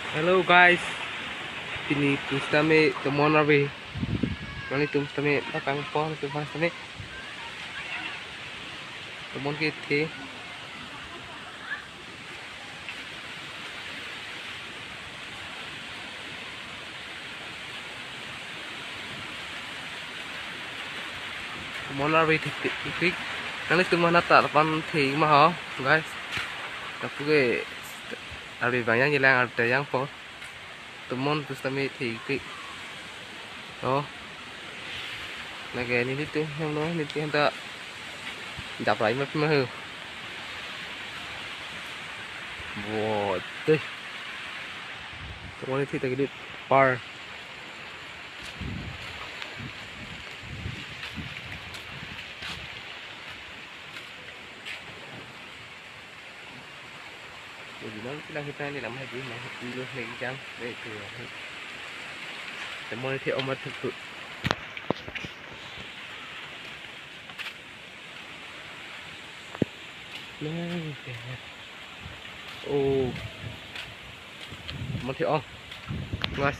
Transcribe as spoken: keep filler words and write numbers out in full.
Hello guys, pini pusitame tomon arve. Nanglitum sitame pakangpo, nanglitum pusitame tomon kethe. Tomon arve thekthek. Nanglitum aphan ta lapu-an the ma ho, guys. Lapu ke arve abang jangjelang, arve ta jangpo. Tomon pusitame thekthek. Oh. Lake nelitum hemlo, nelitum ta japrai ma pima ho. Bote. Tomon thekthek ta kedip par. Jadi nang bilang kita ni lama lagi, nah, dulu lagi jang, baik tu. Tomon the omat tu. Nah, oh. Tomon the ong. Guys.